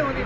Okay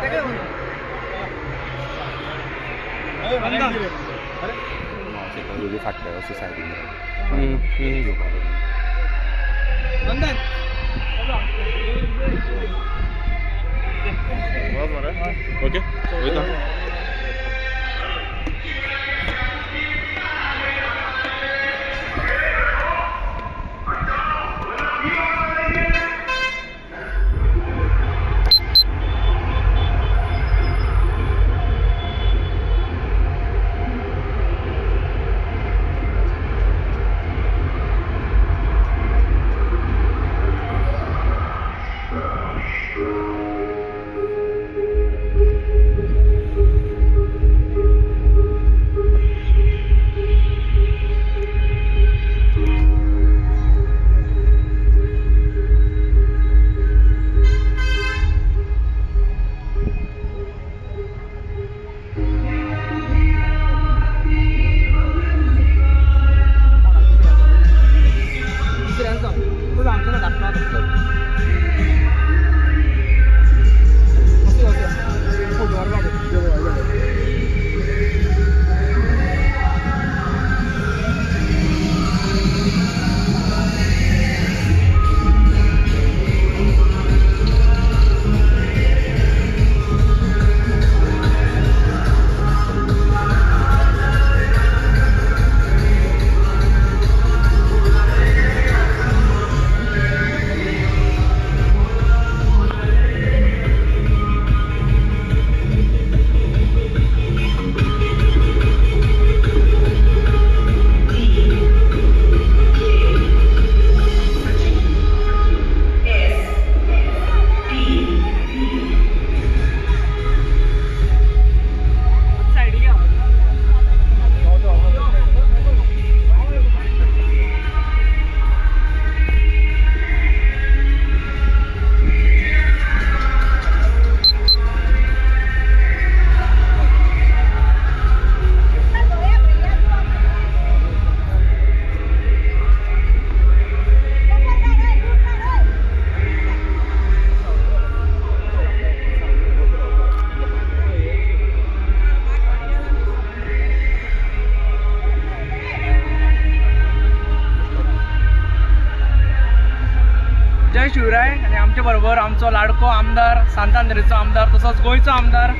जय शिवराय. आनी आमचे बरोबर आमचो लाडको आमदार, सांतांद्रेचो आमदार तसोच गोंयचो आमदार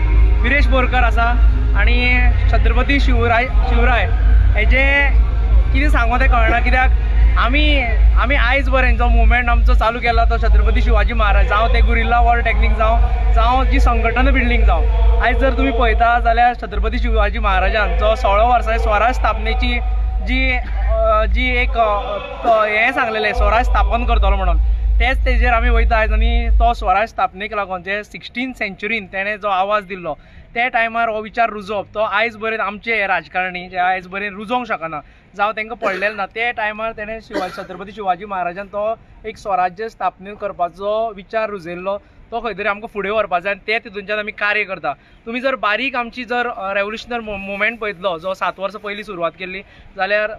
विरेश बोरकर आसा. आनी छत्रपती शिवराय हेजे कितें सांगू तें कळना, कित्याक आमी आयज पर्यंत जो मुवमेंट आमचो चालू केला तो छत्रपती शिवाजी महाराज जावं ते गुरिल्ला वॉर टेक्नीक जावं, जावं जी संघटना बिल्डींग जावं, आयज जर तुमी पळयता जाल्यार छत्रपती शिवाजी महाराजान जो 16 वर्सां स्वराज स्थापनेची जी जी एक हें सांगलेलें स्वराज स्थापन करतलो म्हणून, तेच तेजेर आमी वयता आयज. आनी तो स्वराज स्थापनेक लागून जे 16th सेंच्युरीन तेणें जो आवाज दिल्लो ते टायमार हो विचार रुजोवप तो आयज पर्यंत आमचे राजकारणी जे आयज पर्यंत रुजोवंक शकना जावं तांकां पडलेलें ना, ते टायमार तेणें छत्रपती शिवाजी महाराजान तो एक स्वराज्य स्थापने करपाचो विचार रुजयल्लो तो खंय तरी आमकां फुडें व्हरपाक जाय आनी ते तितूनच्यान आमी कार्य करता. तुमी जर बारीक आमची जर रेवोल्युशनरी मुवमेंट पळयतलो जो 7 वर्सां पयलीं सुरवात केल्ली जाल्यार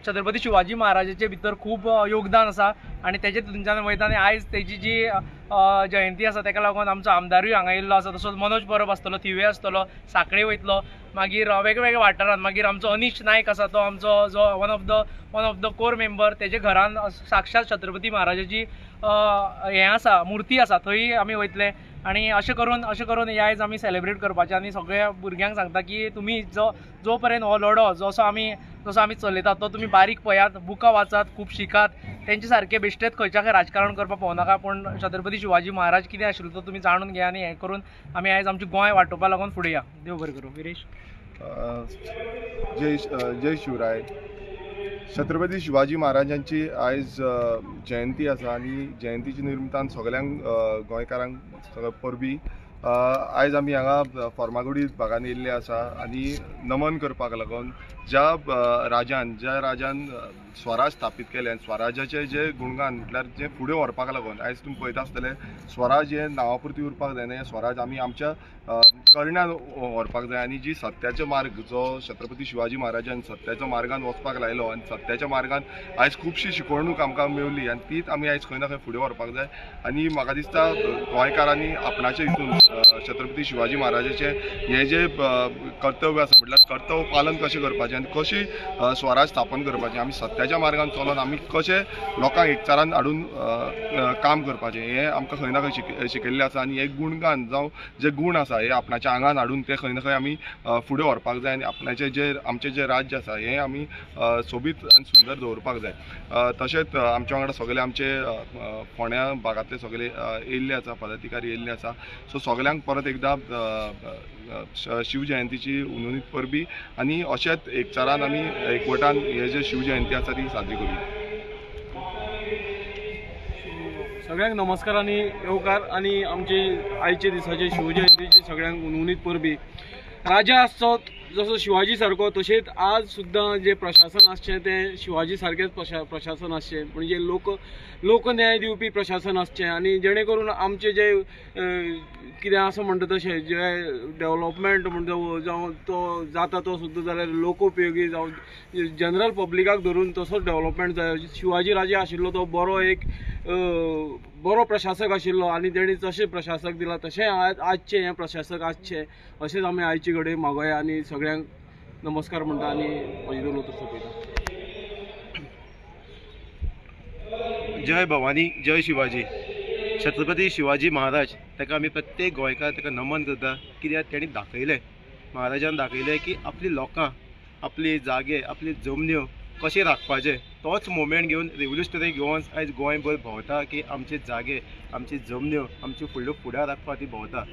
छत्रपती शिवाजी महाराजाचे भितर खूब योगदान आसा आनी तेजे तितूनच्यान वयता. आनी आयज तेजी जी जयंती आसा तेका लागून आमचो आमदारूय हांगा येयल्लो आसा, तसोच मनोज परब आसतलो, थिवे आसतलो, सांखळे वयतलो, मागीर वेगवेगळ्या वाठारांत, मागीर आमचो अनीश नायक आसा तो आमचो जो one of the core member, तेजे घरान साक्षात छत्रपती महाराजाची हें आसा, मुर्ती आसा, थंय आमी वयतले. आनी अशें करून हे आयज आमी सेलेब्रेट करपाचें. आनी सगळ्या भुरग्यांक सांगता की तुमी जो पर्यंत हो लढो जसो आमी चलयतात तो तुमी बारीक पळयात, बुकां वाचात, खूब शिकात, तेंचे सारके बेश्टेच खंयच्या खंय राजकारण करपाक पळोवनाका, पूण छत्रपती शिवाजी महाराज कितें आशिल्लो तो तुमी जाणून घेया आनी हें करून आमी आयज आमचें गोंय वाटोवपा लागून फुडें या. देव बरें करूं. विरेश. जय शिवराय. छत्रपती शिवाजी महाराजांची आयज जयंती आसा आनी जयंतीच्या निमित्तान सगळ्यांक गोंयकारांक सगळ्या परबी. आयज आमी हांगा फर्मागुडी भागान येयल्ले आसा आनी नमन करपाक लागून ज्या राजान स्वराज स्थापीत केलें आनी स्वराजाचें जे गुणगान म्हटल्यार जें फुडें व्हरपाक लागून आयज तुमी पळयता आसतले स्वराज हें नांवा पुरती उरपाक जायना, हें स्वराज आमी आमच्या करण्यान व्हरपाक जाय. आनी जी सत्याचो मार्ग जो छत्रपती शिवाजी महाराजान सत्याच्या मार्गान वचपाक लायलो आनी सत्याच्या मार्गान आयज खुबशी शिकवणूक आमकां मेवली आनी तीच आमी आयज खंय ना खंय फुडें व्हरपाक जाय. आनी म्हाका दिसता गोंयकारांनी आपणाच्या हितून छत्रपती शिवाजी महाराजाचें हें जें कर्तव्य आसा, म्हटल्यार कर्तव्य पालन कशें करपाचें आनी कशें स्वराज स्थापन करपाचें, आमी सत्याच्या मार्गान चलोन आमी कशें लोकांक एकचारान हाडून काम करपाचें हें आमकां खंय ना खंय शिकयल्लें आसा. आनी हे गुणगान जावं जे गूण आसा हे आपणाच्या आंगान हाडून ते खंय ना खंय आमी फुडें व्हरपाक जाय आनी आपणाचें जे आमचें जें राज्य आसा हें आमी सोबीत आनी सुंदर दवरपाक जाय. तशेंच आमच्या वांगडा सगळे आमचे फोंड्या भागांतले सगळे येयल्ले आसा, पदाधिकारी येयल्ले आसा. सो सगळ्यांक परत एकदा शिवजयंतीची उनवनीत परबी आनी अशेंच एकचारान आमी एकवटान हे जे शिवजयंती आसा ती साजरी करूया. सगळ्यांक नमस्कार आनी येवकार आनी आमचे आयचे दिसाचे शिवजयंतीची सगळ्यांक उनवनीत परबी. राजा आसचो जसो शिवाजी सारको, तशेंच आज सुद्दां जें प्रशासन आसचें तें शिवाजी सारकेंच प्रशासन आसचें, म्हणजे लोक न्याय दिवपी प्रशासन आसचें आनी जेणे करून आमचें जें कितें आसा म्हणटा तशें जें डेवलपमेंट म्हणटा जावं तो जाता तो सुद्दां जाल्यार लोकोपयोगी जावं जनरल पब्लिकाक धरून तसोच डेवलपमेंट जाय. शिवाजी राजा आशिल्लो तो बरो एक बरो प्रशासक आशिल्लो आनी तेणी जशें प्रशासक दिलां तशें आजचें हें प्रशासक आसचें अशेंच आमी आयचे कडेन मागोया आनी सगळ्यांक नमस्कार म्हणटा आनी म्हजें दोन उतर सोंपयता. जय भवानी, जय शिवाजी. छत्रपती शिवाजी महाराज ताका आमी प्रत्येक गोंयकार ताका नमन करता, कित्याक तेणी दाखयलें, महाराजान दाखयलें की आपली लोकां, आपली जागे, आपली जमन्यो कशें राखपाचें. तोच मुवमेंट घेवन रेवोल्युशनरी घेवन आयज गोंयभर भोंवता की आमचे जागे, आमची जमन्यो, आमच्यो फुडल्यो फुडार राखपाक ती भोंवता.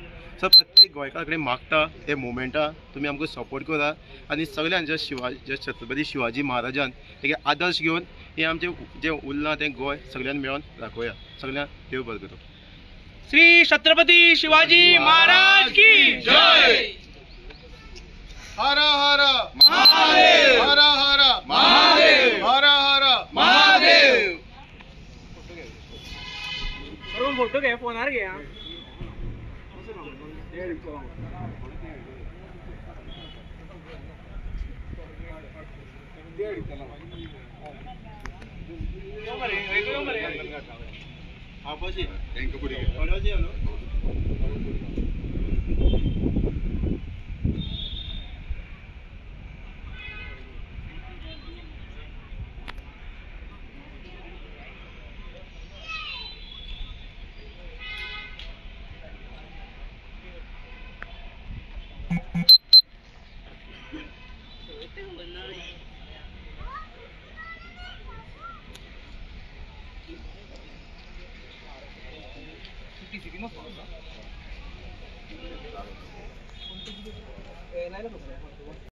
सो प्रत्येक गोंयकार कडेन मागता हे मुवमेंटा तुमी आमकां सपोर्ट करा आनी सगळ्यान जे शिवाजी, छत्रपती शिवाजी महाराजान तेगे आदर्श घेवन हें आमचें जें उरलां तें गोंय सगळ्यान मेळोन राखोया. सगळ्यांक देव बरें करूं. श्री छत्रपती शिवाजी महाराज की जय. हर हर महादेव, हर हर महादेव, हर हर महादेव. फोटो घे, फोनार घे.